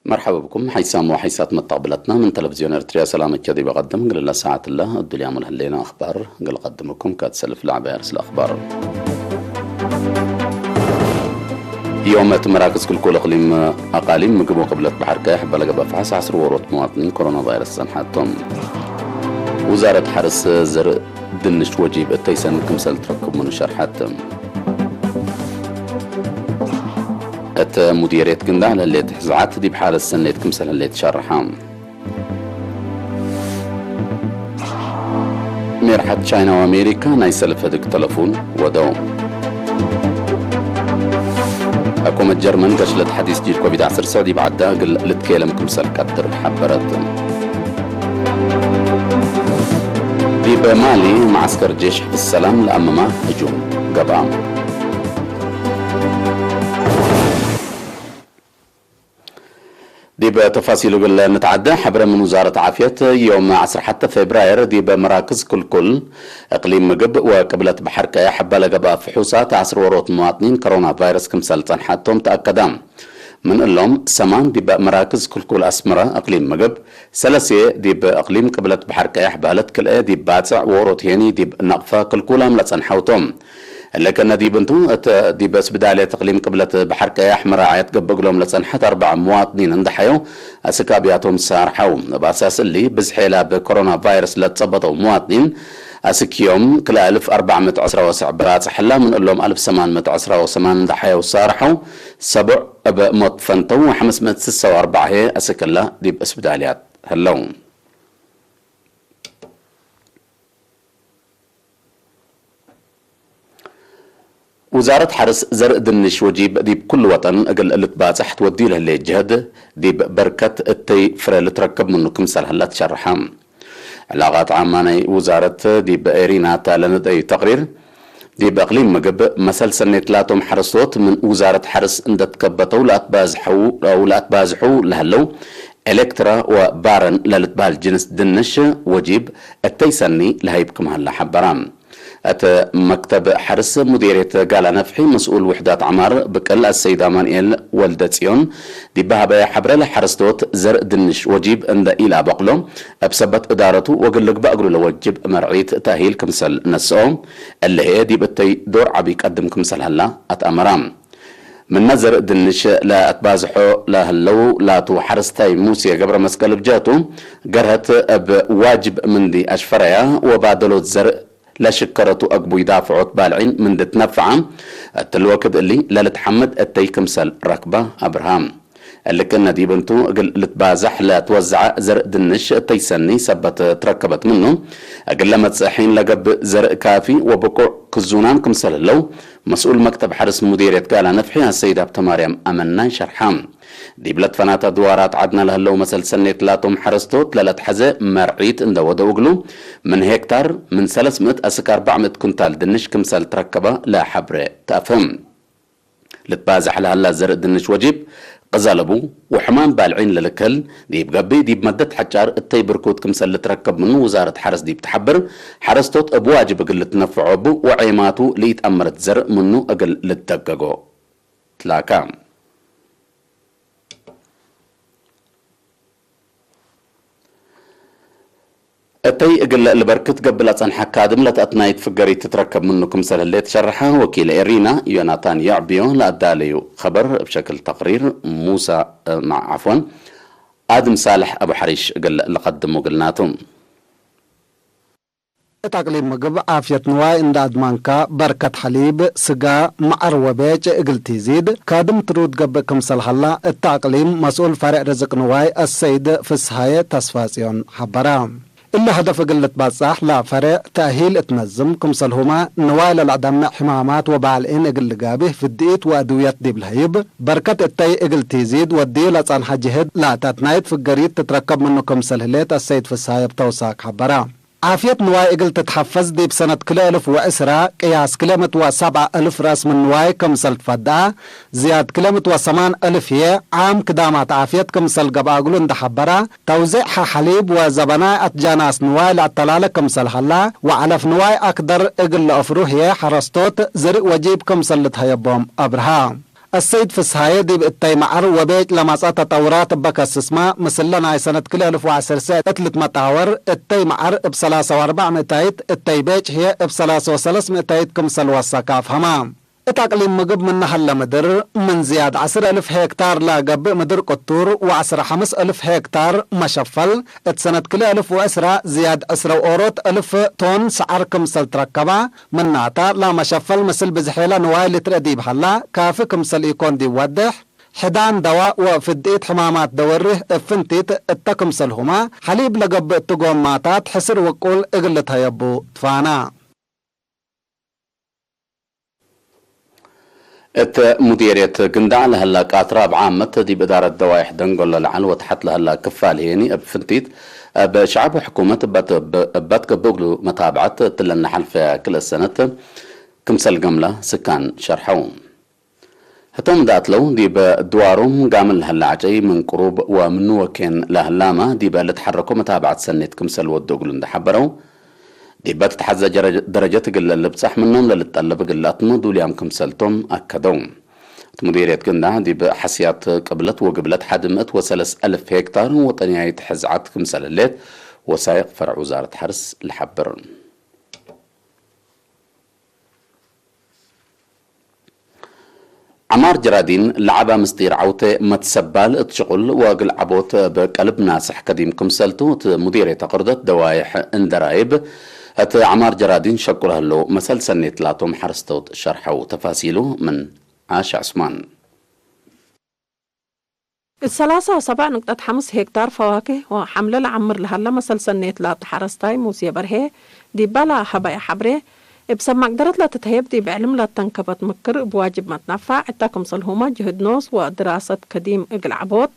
مرحبا بكم. حيسام وحيسات متقبلتنا من تلفزيون إرتريا. سلامك يا ديبا قدم قل الله ساعة الله الدنيا ملهلينا أخبار. قل قدمكم كاتسلف لعبة أرسل أخبار. يوم مراكز كل كل إقليم أقاليم مقبو قبلت بحر كايح بلغ بفحص عصر وروت مواطنين كورونا فيروس سنحتهم. وزارة حرس زر ድንሽ ወጂብ እተይሰን ክምሰል ትረክብ ምኑ ሸርሐት። እተ ሙዲርየት ግንዳ ለሌት ሕዝዓት ዲብ ሓለት ሰኔት ክምሰል ህሌት ሸርሓ። ሜርሓት ቻይና ወኣሜሪካ ናይ ሰልፍ ህድግ ተለፉን ወደው። ሕኩመት ጀርመን ገሽለት ሓዲስ ዲድ ኮቪድ ዓሰርተ ዲብ ዓዳ እግል ልትኬለም ክምሰል ቀድር ሓበረት። ዲብ ማሊ መዓስከር ጄሽ ሕፍዝ ሰላም ለኣመማ ህጁም ገብኣ። ዲብ ተፋሲሉ እግል ንትዓደ፣ ሐብረ ምን ውዛረት ዓፍየት፣ ዮም ዐስራ ሐተ ፌብራየር ዲብ መራክዝ ክልኩል እቅሊም ምግብ ወቅብለት በሐር ቀያሕ በለገብአ ፍሑሳት ዐስር ወሮት መዋጥኒን ከሮና ቫይረስ ክምሰል ጸንሐቶም ተኣከዳ። ምን እሎም ሰማን ዲብ መራክዝ ክልኩል ኣስመራ እቅሊም ምግብ፣ ሰለስየ ዲብ እቅሊም ቅብለት በሐር ቀያሕ በህለት ክልኤ ዲብ ባጽዕ ወሮት ሄኒ ዲብ ነቕፈ ክልኩላም ለጸንሐውቶም። እለ ከነ ዲብ እንቱ፣ እት ዲብ ስብዳልየት እቅሊም ቅብለት በሐር ቀያሕ መራዕየት ገብእ እግሎም ለጸንሐት ኣርበዓ መዋጥኒን እንደሐዮ፣ ኣስክ ኣብያቶም ሳርሐው። እብ ኣሳስ እሊ፣ ብዝሕ ላብ ኮሮና ቫይረስ ለትጸበጠው መዋጥኒን፣ ኣስክዮም ክልተ ኣልፍ ኣርባዕ ምእት ዕስራ ወሰዕ ብራጽሕ ህላ፣ ምን እሎም ኣልፍ ሰማን ምእት ዕስራ ወሰማን እንደሐዮ ሳርሐው፣ ሰቡዕ እብ ሞት ፈንተው፣ ወሐምስ ምእት ስሳ ወኣርባዕ ህየ ኣስክ እላ ዲብ እስብዳልያት ህለው። ውዛረት ሐርስ ዘርእ ድንሽ ወጂብ ዲብ ኩሉ ወጠን እግል ልትባጽሕ ትወድዩ ለህሌ ጅህድ ዲብ በርከት እተይ ፍረ ልትረከብ ምኑ ክምሰል ሀላ ትሸርሐ። ዕላቃት ዓማ ናይ ውዛረት ዲብ ኤሪና እታ ለነደዩ ተቅሪር፣ ዲብ እቅሊም ምግብ መሰል ሰኔት ላቶም ሐረስቶት ምን ውዛረት ሐርስ እንደትከበተው ለኣትባዝሐው፣ ለኣትባዝሑ ለህለው ኤሌክትራ ወባረን ለልትበሃል ጅንስ ድንሽ ወጂብ እተይ ሰኒ ለሀይብ ክም ሀላ ሐበራ። እት መክተብ ሐርስ ሙዴርየት ጋላ ነፍሒ መስኡል ውሕዳት ዐማር ብቅል ኣሰይድ ኣማንኤል ወልደ ጽዮን ዲብ በሀበየ ሐብረ ለሐረስቶት ዘርእ ድንሽ ወጂብ እንደ ኢላ በቅሎ እብ ሰበት እዳረቱ ወግል ልግባእ እግሉ ለወጅብ መርዒት ተእሂል ክምሰል ነስኦ እለ ህየ ዲብ እተይ ዶር ዐቢ ቀድም ክምሰል ሀላ ኣትኣመራ። ምነ ዘርእ ድንሽ ለኣትባዝሖ ለህለው ላቱ ሐረስታይ ሙሴ ገብረ መስቀል እብ ጀህቱ፣ ገርሀት እብ ዋጅብ ምንዲ ኣሽፈረያ ወባደሎት ዘርእ ለሽከረቱ አግቡይ ዳፍዖት ባልዒን ምንዲ ትነፍዓ፣ እትሊ ወክድ እሊ ለልትሐምድ እተይ ክምሰል ረክባ አብርሃ። እሊ ክእነ ዲብ እንቱ እግል ልትባዛሕ ለትወዘዐ ዘርእ ድንሽ እተይ ሰኒ ሰበት ትረከበት ምኑ፣ እግል ለመጽእ ሒን ለገብእ ዘርእ ካፊ ወብቁዕ ክዙናን ክምሰል ህለው፣ መስኡል መክተብ ሐርስ ሙዴርየት ጋላ ነፍሒ ኣሰይድ ሀብተማርያም ኣመናይ ሸርሓ። ዲብ ለትፈናተ ድዋራት ዐድነ ለህለው መሰል ሰኔት ላቶም ሐረስቶት ለለትሐዘ መርዒት እንደ ወደው እግሉ፣ ምን ሄክታር ምን ሰለስ ምእት አስክ አርባዕ ምእት ኩንታል ድንሽ ክምሰል ትረከበ ለሐብረ ተአፍህም። ልትባዛሕ ለሀላ ዘርእ ድንሽ ወጂብ፣ ቅዘለቡ ወሕማም ባልዒን ለልክል፣ ዲብ ገብእ ዲብ መደት ሐጫር እተይ ብርኩት ክምሰል ልትረከብ ምኑ ውዛረት ሐርስ ዲብ ትሐብር፣ ሐረስቶት እብ ዋጅብ እግል ልትነፍዖ እቡ ወዔማቱ ለኢትአመረት ዘርእ ምኑ እግል ልትደገጎ ትላካ። እተይ እግል ልበርክት ገብእ ለጸንሐ ካድም ለተአትናይት ፍገሪት ትትረከብ ምኑ ክምሰል ህሌት ሸርሐ። ወኪል ኤሪና ዮናታን የዕብዮ ለአዳለዩ ኸበር እብ ሸክል ተቅሪር ሙሳ፣ እ፣ መዓ፣ ዐፍወን፣ ኣድም ሳልሕ አቡ ሐሪሽ እግል ልቀድሙ እግልናቱ። እት አቅሊም ምግብ ዓፍየት ንዋይ እንደ አድማንካ፣ በርከት ሐሊብ፣ ስጋ፣ መዓር ወቤጭ እግል ቲዚድ፣ ካድም ትሩድ ገብእ ክምሰል ሀላ፣ እት አቅሊም መስኡል ፈሬዕ ርዝቅ ንዋይ አሰይድ ፍስሃየ ተስፋጽዮን ሐበራ። እሊ ሀደፍ እግል ልትባጻሕ ለፈሬዕ ተእሂል እት ነዝም፣ ክምሰልሁመ ንዋይ ለለአደምዕ ሕማማት ወባልዒን እግል ልጋብህ ፍድኢት ወአድውየት ዲብ ለህይብ፣ በርከት እተይ እግል ቲዚድ ወድዩ ለጸንሐ ጅህድ ለተትናይት ፍገሪት ትትረከብ ምኑ ክምሰል ህሌት አሰይድ ፍስሃየ እብ ተውሳክ ሐበራ። ዓፍየት ንዋይ እግል ትትሐፈዝ ዲብ ሰነት ክልኤ እልፍ ወዕስራ ቅያስ ክልኤ ምእት ወሰብዓ እልፍ ረእስ ምን ንዋይ ክምሰል ትፈድአ፣ ዝያድ ክልኤ ምእት ወሰማን እልፍ ህዬ ዓም ክዳማት ዓፍየት ክምሰል ገብአ እግሉ እንደ ሐበራ፣ ተውዜዕ ሐ ሐሊብ ወዘበናይ አትጃናስ ንዋይ ለአተላለ ክምሰል ሀላ፣ ወዐለፍ ንዋይ አክደር እግል ለአፍሩ ህዬ ሐረስቶት ዝርእ ወጂብ ክምሰል ልትሀየቦም አብርሃ። السيد ፍስሃየ ዲብ እተይ መዓር ወቤጭ ለማጻ ተጠውራት እበ ከስስማ፣ ምስለ ናይ ሰነት ክልኤ እልፍ ወዐሰርተ እት ልትመጣወር፣ እተይ መዓር እብ ሰላሳ ወአርባዕ ምእታይት፣ እተይ ቤጭ ህዬ እብ ሰላሳ ወሰለስ ምእታይት ክምሰል ወሰከ አፍሀማ። እት አቅሊም ምግብ ምነ ሀለ ምድር፣ ምን ዝያድ ዐስር እልፍ ሄክታር ለገብእ ምድር ቅቱር ወዐስራ ሐምስ እልፍ ሄክታር መሸፈል፣ እት ሰነት ክልኤ እልፍ ወዕስራ ዝያድ ዕስራ ወኦሮት እልፍ ቶን ሰዓር ክምሰል ትረከባ፣ ምናታ ላመሸፈል ምስል ብዝሔለ ንዋይ ልትርእ ዲብ ሀላ፣ ካፊ ክምሰል ኢኮን ዲብ ወድሕ፣ ሕዳን ደዋእ ወፍድኢት ሕማማት ደወሪህ እብ ፍንቲት እተ ክምሰልሁመ፣ ሐሊብ ለገብእ እት ጎማታት ሕስር ውቁል እግል ልትሀየቡ ትፋና። እት ሙዴርየት ግንዳዕ ለሀላ ቃትራ አብ ዓመት ዲብ እዳረት ደዋይሕ ደንጎሎ ለዐል ወተሐት ለሀላ ክፋል ሄኒ እብ ፍንቲት እብ ሸዐብ ወሕኩመት እበት ገብእ እግሉ መታብዐት እትለ ነሐልፈ ክልኤ ሰነት ክምሰል ገምላ ስካን ሸርሐው። ህቶም ዳትለው ዲብ ድዋሮም ጋምን ለሀላ ዐጨይ ምን ቅሩብ ወምኑ ወኬን ለሀላማ ዲበ ልትሐረኮ መታብዐት ሰኔት ክምሰል ወዱ እግሉ እንደሐበረው፣ ዲበ ትትሐዘ ጀረ-፣ ደረጀት እግል ልብጻሕ ምኖም ለልጠለብ እግል ለአትሞ ዱልያም ክምሰልቶም አከደው። እት ሙዲርየት ግንዳ ዲብ ሐስያት ቅብለት ወግብለት ሐድ ምእት ወሰለስ አልፍ ሄክታር ወጠንያይት ሕዝዓት ክምሰል ህሌት ወሳይቅ ፈርዕ ውዛረት ሐርስ ለሐብር። ዐማር ጀራዲን ለዐባ ምስጢር ዐውቴ መትሰባል እት ሽቁል ወእግል ዐቦት እብ ቀልብ ናስሕ ከዲም ክምሰልቱ እት ሙዲርየት አቅርደት ደዋይሕ እንደራይብ እት ዐማር ጀራዲን ሸቁ ለህለው መሰል ሰኔት ላቶም ሐረስቶት ሸርሐው። ተፋሲሉ ምን ዓሽ ዑስማን። እት ሰላሳ ወሰባዕ ንቅጠት ሐምስ ሄክታር ፈዋክህ ወሐምለ ለዐምር ለሀለ መሰል ሰኔት ላቱ ሐረስታይ ሙሴ በርሄ ዲባ ለሀበየ ሐብሬ፣ እብ ሰብ መቅደረት ለትትሀየብ ዲብ ዕልም ለተንከበት ምክር እብ ዋጅብ መትነፋዕ እተ ክምሰልሁመ ጅህድ ኖስ ወድራሰት ከዲም እግል ዐቦት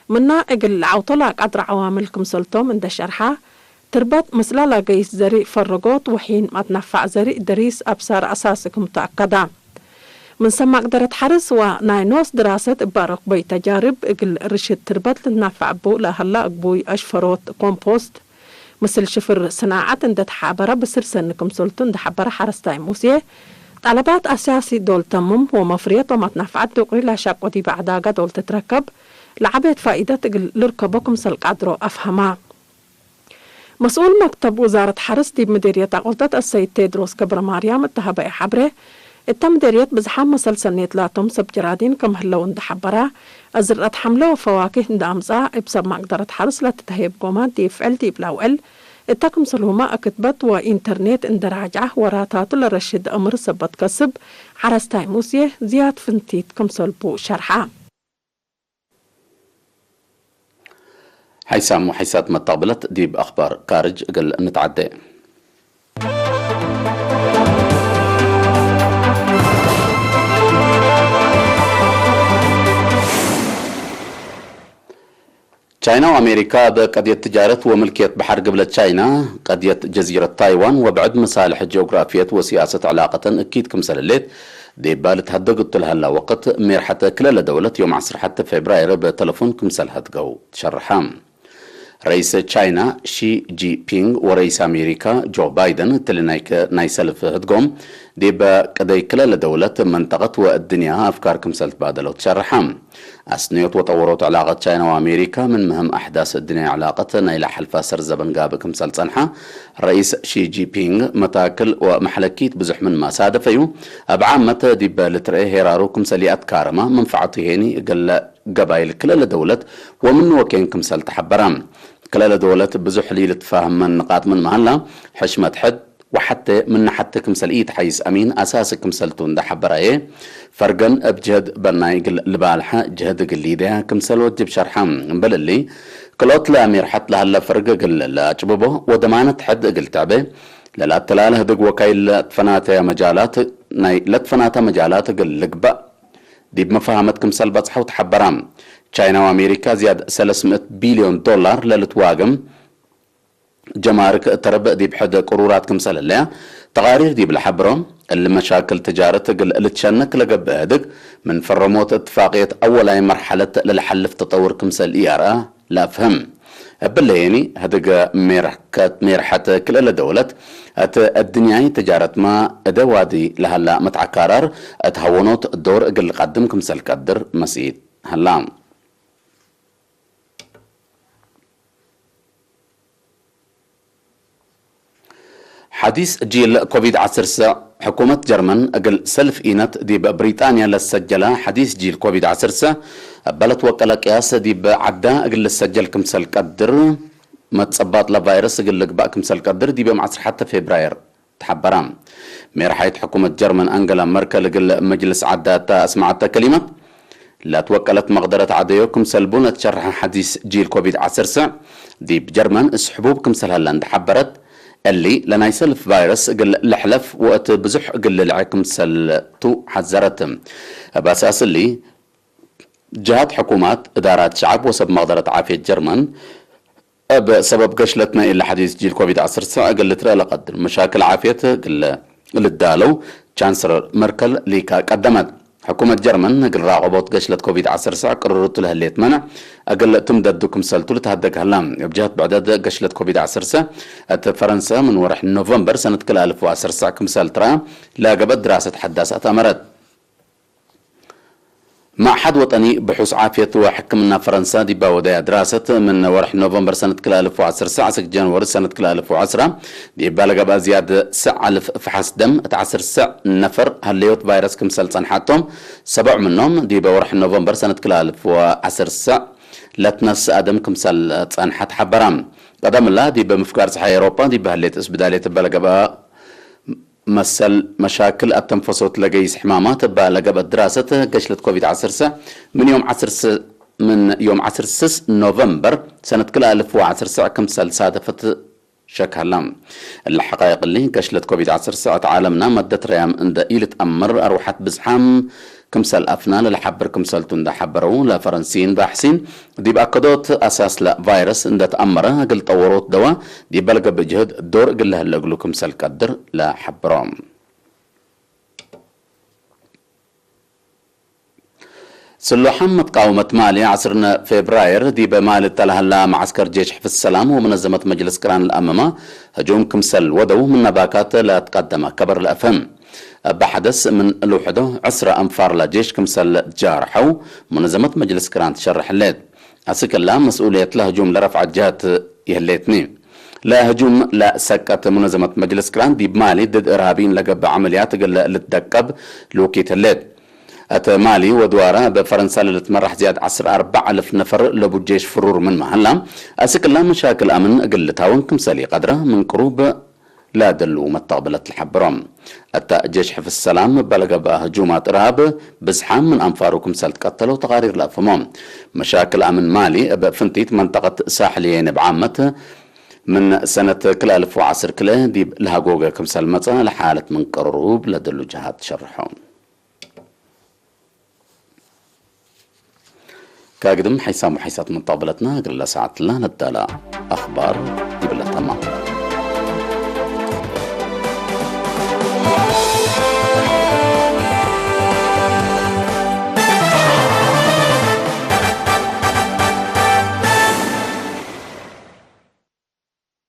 ምና እግል ለዐውቶ ለአቃድረ ዐዋምል ክምሰልቶም እንደ ሸርሐ፣ ትርበት ምስላ ለገይስ ዘሪእ ፈረጎት ወሒን መትነፋዕ ዘሪእ ደሪስ አብሳር አሳሲ ክምቱ አከዳ። ምን ሰብ መቅደረት ሐርስ ወናይ ኖስ ድራሰት እበ ረክቦይ ተጃርብ እግል ርሽድ ትርበት ልትነፈዕ እቡ ለሀላ እግቡይ አሽፈሮት ኮምፖስት ምስል ሽፍር ስናዐት እንደ ተሓበረ ብስር ሰኒ ክምሰልቱ እንደ ሐበረ ሐረስታይ ሙሴ፣ ጠለባት አሳሲ ዶል ተምም ወመፍርየት ወመትነፈዐት ዱቅሪ ለሸቁ ዲበ ዐዳጋ ዶል ትትረከብ ለዐቤት ፋኢደት እግል ልርከቦ ክምሰል ቃድሮ አፍሀማ። መስኡል መክተብ ውዛረት ሐርስ ዲብ ምዲርየት አቆልተት አሰይድ ቴድሮስ ገብረማርያም እተ ሀበየ ሐብሬ፣ እተ ምዲርየት ብዝሓም መሰል ሰኔት ላቶም ሰብ ጀራዲን ከም ህለው እንደ ሐበራ፣ አዝርአት ሐምለ ወፈዋኪህ እንደ አምጽአ እብ ሰብ መቅደረት ሐርስ ለትተህየብ ጎማት ዲብ ፍዕል ዲብ ለአውዕል እተ ክምሰልሁመ አክትበት ወኢንተርኔት እንደ ራጅዐ ወራታቱ ለረሽድ አምር ሰበት ከስብ ሐረስታይ ሙሴ ዝያድ ፍንቲት ክምሰልቡ ሸርሐ። ሓይሳም ወሓይሳት መታቕብለት ዲብ ኣኽባር ካርጅ እግል ንትዓደ። ቻይና ወኣሜሪካ እብ ቀድየት ትጃረት ወምልክየት በሐር ግብለት ቻይና፣ ቀድየት ጀዚረት ታይዋን ወብዕድ መሳልሕ ጂኦግራፍየት ወሲያሰት ዕላቀተን እኪት ክምሰል ህሌት ዲባ ልትሀደግ እቱ ለሀላ ወቅት፣ ሜርሐት ክልለ ደውለት ዮም ዐስር ሐተ ፌብራይር እብ ተለፎን ክምሰል ሀድገው ትሸርሐ። ረኢስ ቻይና ሺ ጂፒንግ ወረኢስ ኣሜሪካ ጆ ባይደን እትሊ ናይ ከ-፣ ናይ ሰልፍ ህድጎም ዲብ ቅደይ ክለለ ደውለት መንጠቀት ወእድንያ አፍካር ክምሰል ትባደለው ትሸርሐ። አስንዮት ወጠወሮት ዕላቀት ቻይና ወአሜሪካ ምን ምህም አሕዳስ እድንያ ዕላቀት ናይ ለሐልፋ ሰር ዘበን ጋብእ ክምሰል ጸንሐ። ረኢስ ሺ ጂፒንግ መታክል ወመሕለኪት ብዙሕ ምን ማሳደፈዩ። እብ ዓመት ዲብ ልትርኤ ሄራሩ ክምሰል ይአትካርማ መንፈዓቱ ሄኒ እግለ ገባይል ክለለ ደውለት ወምን ወኬን ክምሰል ተሐበራ። ክለለ ደውለት ብዙሕ ልትፋህመን ንቃጥ ምን መሃላ፣ ሕሽመት ሕድ ወሐቴ ምን ሐቴ ክምሰል ኢተሐይስ አሚን አሳሲ ክምሰልቱ እንደ ሐበራየ፣ ፈርገን እብ ጅህድ በናይ እግል ልባልሐ ጅህድ እግል ሊደያ ክምሰል ወጅብ ሸርሐ። እምበል እሊ፣ ክልኦት ለአሚር ሐት ለሀለ ፈርግ እግል ለአጭብቦ ወደማነት ሕድ እግል ትዕቤ፣ ለላተላለ ህድግ ወካይል ለትፈናተ መጃላት ናይ ለትፈናተ መጃላት እግል ልግባእ ዲብ መፋሃመት ክምሰል በጽሐው ተሐበራ። ቻይና ወአሜሪካ ዝያድ ሰለስ ምእት ቢልዮን ዶላር ለልትዋግም ጀማርክ ተርብ ዲብ ሕድ ቅሩራት ክምሰል ህለያ ተቃሪር ዲብ ለሐብሮ፣ እሊ መሻክል ትጃረት እግል ልትሸነክ ለገብእ ህድግ ምን ፈረሞት እትፋቅየት አወላይ መርሐለት ለልሐልፍ ተጠውር ክምሰል ኢአርአ ለአፍህም። እብለየኒ ህድገ ሜርሐት ክልለ ደውለት እት እድንያይ ተጃረትማ እደ ዋዲ ለሀላ መትዓካራር እት ሀወኖት ዶር እግል ቀድም ክምሰል ቀድር መስኢት ሀላ። ሐዲስ ጂል ኮቪድ ዐስር ሰዕ፣ ሕኩመት ጀርመን እግል ሰልፍ ኢነት ዲብ ብሪጣንያ ለሰጀላ ሐዲስ ጂል ኮቪድ ዐስር ሰዕ፣ እበ ለትወቀለ ቅያስ ዲብ ዐዳ እግል ልሰጀል ክምሰል ቀድር፣ መትጸባጥ ለቫይረስ እግል ልግባእ ክምሰል ቀድር ዲብ ዮም ዐስር ሐተ ፌብራየር ተሐበራ። ሜርሓይት ሕኩመት ጀርመን አንገላ መርከል እግል መጅልስ ዐዳ እታ አስመዐተ ከሊመት፣ ለትወቀለት መቅደረት ዐደዮ ክምሰል ቡን እት ሸርሐ ሐዲስ ጂል ኮቪድ ዐስር ሰዕ ዲብ ጀርመን እስሕቡብ ክምሰል ሀላ እንደ ሐበረት፣ እሊ ለናይ ሰልፍ ቫይረስ እግል ልሕለፍ ወእት ብዙሕ እግል ልልዐ ክምሰል ቱ ሐዘረት። እብ አሳስ እሊ፣ ጀሃት ሕኩማት፣ እዳራት ሸዐብ ወሰብ መቅደረት ዓፍየት ጀርመን፣ እብ ሰበብ ገሽለት ናይ እሊ ሐዲስ ጂል ኮቪድ ዐስር ሰዕ እግል ልትረአ ለቀድር መሻክል ዓፍየት እግል ልዳለው ቻንስለር መርከል ሊካ ቀደመት። ሕኩመት ጀርመን እግል ራቆቦት ገሽለት ኮቪድ ዐስር ሰዕ ቅርርቱ ለህሌት መነዕ እግል ትምደዱ ክምሰልቱ ልትሀደግ ሀላ። እብ ጀሀት ብዕደድ ገሽለት ኮቪድ ዐስር ሰዕ እት ፈረንሰ ምን ወርሕ ኖቨምበር ሰነት ክልኣልፍ ወዐስር ሰዕ ክምሰል ትረአ ለገብአት ድራሰት ሐዳስ አትአመረት። መዕሐድ ወጠኒ ብሑስ ዓፍየት ወሕክምና ፈረንሳ ዲባ ወደያ ድራሰት ምን ወርሕ ኖቨምበር ሰነት ክልኣልፍ ወዐስር ሰዕ እስክ ጀንወሪ ሰነት ክልኣልፍ ወዐስራ ዲባ ለገብአ ዝያድ ሰዕ አልፍ ፍሓስ ደም እት ዐስር ሰዕ ነፈር ሀለዮት ቫይረስ ክምሰል ጸንሓቶም፣ ሰበዕ ምኖም ዲበ ወርሕ ኖቨምበር ሰነት ክልኣልፍ ወዐስር ሰዕ ለትነስእ አደም ክምሰል ጸንሐት ሐበራ። ቀደምላ ዲበ ምፍጋር ጸሓይ ኤውሮጳ ዲበ ሀሌት እስብዳሌት እበ ለገብአ መሰል መሻክል አተንፈሶት ለገይስ ሕማማት እባ ለገብአት ድራሰት፣ ገሽለት ኮቪድ ዐስር ሰዕ ምን ዮም ዐስር ስ-፣ ምን ዮም ዐስር ስስ ኖቨምበር ሰነት ክልኣልፍ ወዐስር ሰዕ ክምሰል ሳደፈት ሸክ ሀላ። እለ ሐቃይቅ እሊ፣ ገሽለት ኮቪድ ዐስር ሰዕ እት ዓለምና መደት ረያም እንደ ኢልትአምር አርወሐት ብዝሓም ክምሰል አፍና ለለሐብር ክምሰልቱ እንደ ሐበረው፣ ለፈረንሲን ባሕሲን ዲብ አከዶት አሳስ ለቫይረስ እንደ ተአመረ እግል ጠወሮት ደዋ ዲብ በልገብእ ጅህድ ዶር እግል ለህለ እግሉ ክምሰል ቀድር ለሐብሮ። ስሉሓም መትቃወመት ማሊ ዐስርነ ፌብራየር ዲበ ማሊ እተለሀላ መዓስከር ጄሽ ሕፍዝ ሰላም ወመነዘመት መጅልስ ቅራን ለአመማ ህጁም ክምሰል ወደው ምነ ባካት ለትቀደመ ከበር ለአፍህም። እበ ሐደስ ምን ልውሕዶ ዕስረ አንፋር ለጄሽ ክምሰል ጃርሐው መነዘመት መጅልስ ቅራን ትሸርሕ ህሌት። አስክላ መስኡልየት ለህጁም ለረፍዐት ጀሀት ይህሌትኒ። ለህጁም ለሰቀት ሙነዘመት መጅልስ ቅራን ዲብ ማሊ ድድ እርሃቢን ለገብእ ዐመልያት እግል ልትደቀብ ልውኪት ህሌት። እት ማሊ ወድዋራ እብ ፈረንሳ ለልትመራሕ ዝያድ ዐስር አርበዕ አልፍ ነፈር ለቡ ጄሽ ፍሩር ምን መሀላ፣ አስክላ መሻክል አምን እግል ልታወን ክምሰል ኢቀድረ ምን ቅሩብ ለደሉ መተቅብለት ለሐብሮም። እተ ጄሽ ሕፍዝ ሰላም እበ ለገብአ ህጁማት እርሃብ ብዝሓም ምን አንፋሩ ክምሰል ትቀተለው ተቃሪር ለአፍህሞ። መሻክል አምን ማሊ እብ ፍንቲት መንጠቀት ሳሕል የኔ ብዓመት ምን ሰነት ክልአልፍ ወዐስር ክልኤ ዲብ ለሃጎገ ክምሰል መጸ ለሓለት ምን ቅሩብ ለደሉ ጀሃት ሸርሖ። ከግድም ሓይሳም ወሓይሳት መጣበለትና እግር ለሰዓትላ ነዳላ አኽባር ይብለተማ።